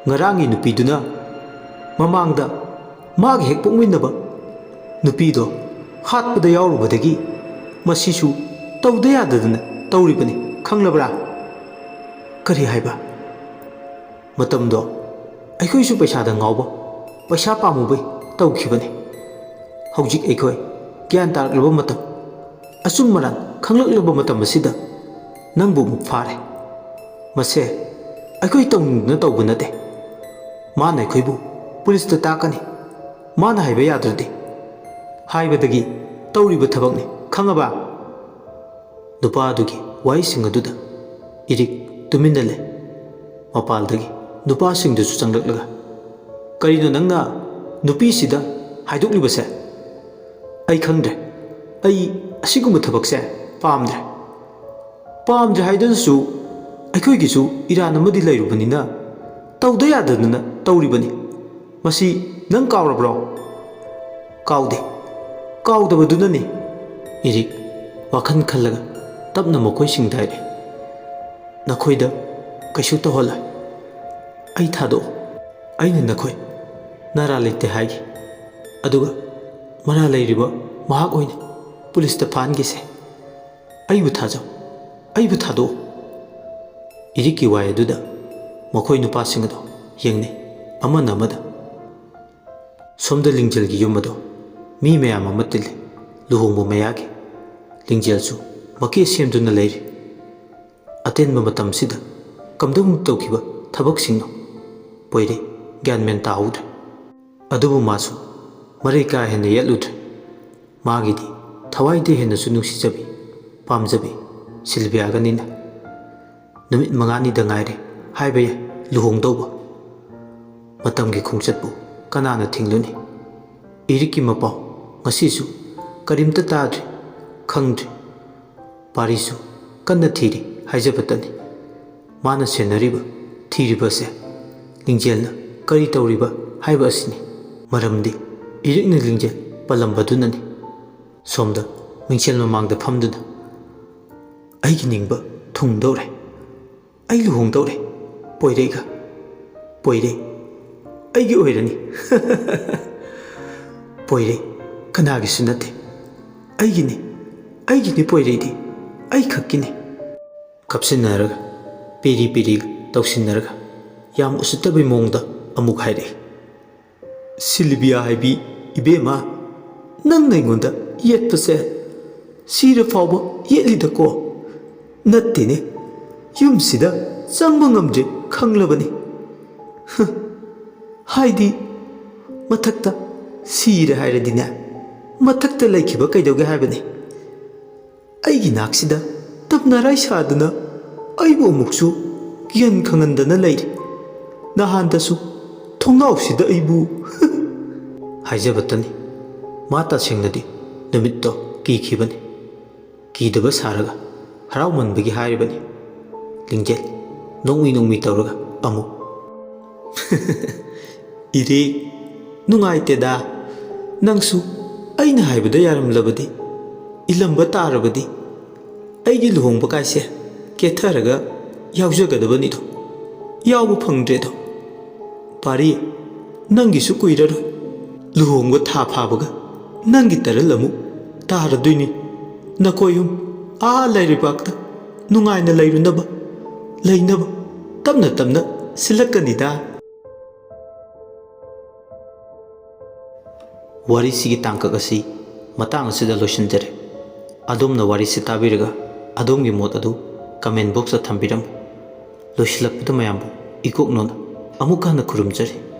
ꯉꯔꯥꯡꯒꯤ ꯅꯨꯄꯤꯗꯨꯅ ꯃꯃꯥꯡꯗ ꯃꯥꯒ ꯍꯦꯛ ꯄꯣꯛꯃꯤꯟꯅꯕ ꯅꯨꯄꯤꯗꯣ ꯍꯥꯠꯄꯗ ꯌꯥꯎꯔꯨꯕꯗꯒꯤ ꯃꯁꯤꯁꯨ ꯇꯧꯗ ꯌꯥꯗꯗꯅ ꯇꯧꯔꯤꯕꯅꯤ, ꯈꯪꯂꯕ꯭ꯔꯥ?" "ꯀꯔꯤ ꯍꯥꯏꯕ?" "ꯃꯇꯝꯗꯣ ꯑꯩꯈꯣꯏꯁꯨ ꯄꯩꯁꯥꯗ ꯉꯥꯎꯕ, ꯄꯩꯁꯥ ꯄꯥꯝꯃꯨꯕꯩ ꯇꯧꯈꯤꯕꯅꯤ꯫ ꯍꯧꯖꯤꯛ ꯑꯩꯈꯣꯏ ꯒ꯭ꯌꯥꯟ ꯇꯥꯔꯛꯂꯕ ꯃꯇꯝ, ꯑꯆꯨꯝ ꯑꯔꯥꯟ ꯈꯪꯂꯛꯂꯕ ꯃꯇꯝ ꯑꯁꯤꯗ ꯅꯪꯕꯨ ꯑꯃꯨꯛ ꯐꯥꯔꯦ꯫ ꯃꯁꯦ ꯑꯩꯈꯣꯏ ꯇꯧꯅꯤꯡꯗꯅ ꯇꯧꯕ ꯅꯠꯇꯦ꯫ ꯃꯥꯅ ꯑꯩꯈꯣꯏꯕꯨ ꯄꯨꯂꯤꯁꯇ ꯇꯥꯛꯀꯅꯤ꯫ ꯃꯥꯅ ꯍꯥꯏꯕ ꯌꯥꯗ꯭ꯔꯗꯤ ꯍꯥꯏꯕꯗꯒꯤ ꯇꯧꯔꯤꯕ ꯊꯕꯛꯅꯤ, ꯈꯪꯉꯕ?" ꯅꯨꯄꯥ ꯑꯗꯨꯒꯤ ꯋꯥꯍꯩꯁꯤꯡ ꯑꯗꯨꯗ ꯏꯔꯤꯛ ꯇꯨꯃꯤꯟꯅ ꯂꯩ꯫ ꯃꯄꯥꯜꯗꯒꯤ ꯅꯨꯄꯥꯁꯤꯡꯗꯨꯁꯨ ꯆꯪꯂꯛꯂꯒ, "ꯀꯔꯤꯅꯣ ꯅꯪꯅ ꯅꯨꯄꯤꯁꯤꯗ ꯍꯥꯏꯗꯣꯛꯂꯤꯕꯁꯦ? ꯑꯩ ꯈꯪꯗ꯭ꯔꯦ꯫ ꯑꯩ ꯑꯁꯤꯒꯨꯝꯕ ꯊꯕꯛꯁꯦ ꯄꯥꯝꯗ꯭ꯔꯦ꯫ ꯄꯥꯝꯗ꯭ꯔꯦ ꯍꯥꯏꯗꯨꯅꯁꯨ ꯑꯩꯈꯣꯏꯒꯤꯁꯨ ꯏꯔꯥꯟ ꯑꯃꯗꯤ ꯂꯩꯔꯨꯕꯅꯤꯅ ꯇꯧꯗ ꯌꯥꯗꯗꯅ ꯇꯧꯔꯤꯕꯅꯤ꯫ ꯃꯁꯤ ꯅꯪ ꯀꯥꯎꯔꯕ꯭ꯔꯣ?" "ꯀꯥꯎꯗꯦ꯫ ꯀꯥꯎꯗꯕꯗꯨꯅꯅꯤ꯫" ꯏꯔꯤꯛ ꯋꯥꯈꯜ ꯈꯜꯂꯒ ꯇꯞꯅ ꯃꯈꯣꯏꯁꯤꯡꯗ ꯍꯥꯏꯔꯛꯏ, "ꯅꯈꯣꯏꯗ ꯀꯩꯁꯨ ꯇꯧꯍꯜꯂꯣꯏ꯫ ꯑꯩ ꯊꯥꯗꯣꯛꯑꯣ꯫ ꯑꯩꯅ ꯅꯈꯣꯏ ꯅꯔꯥ ꯂꯩꯇꯦ ꯍꯥꯏꯒꯦ꯫ ꯑꯗꯨꯒ ꯃꯔꯥ ꯂꯩꯔꯤꯕ ꯃꯍꯥꯛ ꯑꯣꯏꯅ ꯄꯨꯂꯤꯁꯇ ꯐꯥꯍꯟꯒꯦꯁꯦ꯫ ꯑꯩꯕꯨ ꯊꯥꯖꯧ, ꯑꯩꯕꯨ ꯊꯥꯗꯣꯛꯎ꯫ ꯏꯔꯤꯛꯀꯤ ꯋꯥꯏ ꯑꯗꯨꯗ ꯃꯈꯣꯏ ꯅꯨꯄꯥꯁꯤꯡ ꯑꯗꯨ ꯌꯦꯡꯅꯩ, ꯑꯃꯅ ꯑꯃꯗ꯫ ꯁꯣꯝꯗ ꯂꯤꯡꯖꯦꯜꯒꯤ ꯌꯨꯝ ꯑꯗꯣ ꯃꯤ ꯃꯌꯥꯝ ꯑꯃ ꯇꯤꯜꯂꯤ, ꯂꯨꯍꯣꯡꯕ ꯃꯌꯥꯒꯤ꯫ ꯂꯤꯡꯖꯦꯜꯁꯨ ꯃꯀꯦ ꯁꯦꯝꯗꯨꯅ ꯂꯩꯔꯤ꯫ ꯑꯇꯦꯟꯕ ꯃꯇꯝꯁꯤꯗ ꯀꯝꯗꯧꯅ ꯇꯧꯈꯤꯕ ꯊꯕꯛꯁꯤꯡꯅꯣ? ꯄꯣꯏꯔꯩ ꯒ꯭ꯌꯥꯟ ꯃꯦꯟ ꯇꯥꯍꯧꯗ꯭ꯔꯦ꯫ ꯑꯗꯨꯕꯨ ꯃꯥꯁꯨ ꯃꯔꯩ ꯀꯥ ꯍꯦꯟꯅ ꯌꯦꯠꯂꯨꯗ꯭ꯔꯦ꯫ ꯃꯥꯒꯤꯗꯤ ꯊꯋꯥꯏꯗ ꯍꯦꯟꯅꯁꯨ ꯅꯨꯡꯁꯤꯖꯕꯤ, ꯄꯥꯝꯖꯕꯤ ꯁꯤꯜꯚꯤꯌꯥꯒꯅꯤꯅ꯫ ꯅꯨꯃꯤꯠ ꯃꯉꯥꯅꯤꯗ ꯉꯥꯏꯔꯦ ꯍꯥꯏꯕ ꯌꯥꯏ ꯂꯨꯍꯣꯡꯗꯧꯕ꯫ ꯃꯇꯝꯒꯤ ꯈꯣꯡꯆꯠꯄꯨ ꯀꯅꯥꯅ ꯊꯤꯡꯂꯨꯅꯤ? ꯏꯔꯤꯛꯀꯤ ꯃꯄꯥꯎ ꯉꯁꯤꯁꯨ ꯀꯔꯤꯝꯇ ꯇꯥꯗ꯭ꯔꯤ, ꯈꯪꯗ꯭ꯔꯤ꯫ ꯄꯥꯔꯤꯁꯨ ꯀꯟꯅ ꯊꯤꯔꯤ ꯍꯥꯏꯖꯕꯇꯅꯤ꯫ ꯃꯥꯅ ꯁꯦꯟꯅꯔꯤꯕ, ꯊꯤꯔꯤꯕꯁꯦ ꯂꯤꯡꯖꯦꯜꯅ ꯀꯔꯤ ꯇꯧꯔꯤꯕ ꯍꯥꯏꯕ ꯑꯁꯤꯅꯤ꯫ ꯃꯔꯝꯗꯤ ꯏꯔꯤꯛꯅ ꯂꯤꯡꯖꯦꯜ ꯄꯜꯂꯝꯕꯗꯨꯅꯅꯤ꯫ ꯁꯣꯝꯗ ꯃꯤꯡꯁꯦꯜ ꯃꯃꯥꯡꯗ ꯐꯝꯗꯨꯅ ꯑꯩꯒꯤ ꯅꯤꯡꯕ ꯊꯨꯡꯗꯧꯔꯦ꯫ ꯑꯩ ꯂꯨꯍꯣꯡꯗꯧꯔꯦ ꯄꯣꯏꯔꯩꯒ꯫ ꯄꯣꯏꯔꯩ ꯑꯩꯒꯤ ꯑꯣꯏꯔꯅꯤ꯫ ꯄꯣꯏꯔꯩ ꯀꯅꯥꯒꯤꯁꯨ ꯅꯠꯇꯦ, ꯑꯩꯒꯤꯅꯤ꯫ ꯑꯩꯒꯤꯅꯤ ꯄꯣꯏꯔꯩꯗꯤ, ꯑꯩ ꯈꯛꯀꯤꯅꯤ꯫ ꯀꯞꯁꯤꯟꯅꯔꯒ, ꯄꯤꯔꯤ ꯄꯤꯔꯤ ꯇꯧꯁꯤꯟꯅꯔꯒ ꯌꯥꯝ ꯎꯁꯤꯠꯇꯕꯩ ꯃꯑꯣꯡꯗ ꯑꯃꯨꯛ ꯍꯥꯏꯔꯛꯏ, "ꯁꯤꯜꯕꯤꯌꯥ ꯍꯥꯏꯕꯤ ꯏꯕꯦꯝꯃ, ꯅꯪꯅ ꯑꯩꯉꯣꯟꯗ ꯌꯦꯠꯄꯁꯦ ꯁꯤꯔ ꯐꯥꯎꯕ ꯌꯦꯠꯂꯤꯗꯀꯣ? ꯅꯠꯇꯦꯅꯦ, ꯌꯨꯝꯁꯤꯗ ꯆꯪꯕ ꯉꯝꯗ꯭ꯔꯦ ꯈꯪꯂꯕꯅꯤ꯫ ꯍꯥꯏꯗꯤ ꯃꯊꯛꯇ ꯁꯤꯔꯦ ꯍꯥꯏꯔꯗꯤꯅꯦ, ꯃꯊꯛꯇ ꯂꯩꯈꯤꯕ ꯀꯩꯗꯧꯒꯦ ꯍꯥꯏꯕꯅꯤ? ꯑꯩꯒꯤ ꯅꯥꯛꯁꯤꯗ ꯇꯞꯅꯔꯥꯏ ꯁꯥꯗꯨꯅ ꯑꯩꯕꯨ ꯑꯃꯨꯛꯁꯨ ꯀꯤꯍꯟ ꯈꯪꯍꯟꯗꯅ ꯂꯩꯔꯤ꯫ ꯅꯍꯥꯟꯗꯁꯨ ꯊꯣꯡꯅꯥꯎꯁꯤꯗ ꯑꯩꯕꯨ" ꯍꯥꯏꯖꯕꯇꯅꯤ꯫ ꯃꯥ ꯇꯁꯦꯡꯅꯗꯤ ꯅꯨꯃꯤꯠꯇꯣ ꯀꯤꯈꯤꯕꯅꯤ꯫ ꯀꯤꯗꯕ ꯁꯥꯔꯒ ꯍꯔꯥꯎꯃꯟꯕꯒꯤ ꯍꯥꯏꯔꯤꯕꯅꯤ꯫ ꯂꯤꯡꯖꯦꯜ ꯅꯣꯡꯃꯤ ꯅꯣꯡꯃꯤ ꯇꯧꯔꯒ ꯑꯃꯨꯛ, "ꯏꯔꯦ, ꯅꯨꯡꯉꯥꯏꯇꯦꯗ꯫ ꯅꯪꯁꯨ ꯑꯩꯅ ꯍꯥꯏꯕꯗ ꯌꯥꯔꯝꯂꯕꯗꯤ, ꯏꯜꯂꯝꯕ ꯇꯥꯔꯕꯗꯤ ꯑꯩꯒꯤ ꯂꯨꯍꯣꯡꯕ ꯀꯥꯏꯁꯦ ꯀꯦꯊꯔꯒ ꯌꯥꯎꯖꯒꯗꯕꯅꯤꯗꯣ꯫ ꯌꯥꯎꯕ ꯐꯪꯗ꯭ꯔꯦꯗꯣ꯫ ꯄꯥꯔꯤ, ꯅꯪꯒꯤꯁꯨ ꯀꯨꯏꯔꯔꯣꯏ꯫ ꯂꯨꯍꯣꯡꯕ ꯊꯥ ꯐꯥꯕꯒ ꯅꯪꯒꯤ ꯇꯔꯜ ꯑꯃꯨꯛ ꯇꯥꯔꯗꯣꯏꯅꯤ꯫ ꯅꯈꯣꯏ ꯑꯍꯨꯝ ꯑꯥ ꯂꯩꯔꯤꯕꯥꯛꯇ ꯅꯨꯡꯉꯥꯏꯅ ꯂꯩꯔꯨꯅꯕ, ꯂꯩꯅꯕ ꯇꯞꯅ ꯇꯞꯅ ꯁꯤꯜꯂꯛꯀꯅꯤꯗ꯫ ꯋꯥꯔꯤꯁꯤꯒꯤ ꯇꯥꯡꯀꯛ ꯑꯁꯤ ꯃꯇꯥꯡ ꯑꯁꯤꯗ ꯂꯣꯏꯁꯤꯟꯖꯔꯦ꯫ ꯑꯗꯣꯝꯅ ꯋꯥꯔꯤꯁꯤ ꯇꯥꯕꯤꯔꯒ ꯑꯗꯣꯝꯒꯤ ꯃꯣꯠ ꯑꯗꯨ comment boxꯇ ꯊꯝꯕꯤꯔꯝꯃꯨ꯫ ꯂꯣꯏꯁꯤꯜꯂꯛꯄꯗ ꯃꯌꯥꯝꯕꯨ ꯏꯀꯣꯛꯅꯣꯅ ꯑꯃꯨꯛ ꯍꯟꯅ ꯈꯨꯔꯨꯝꯖꯔꯤ꯫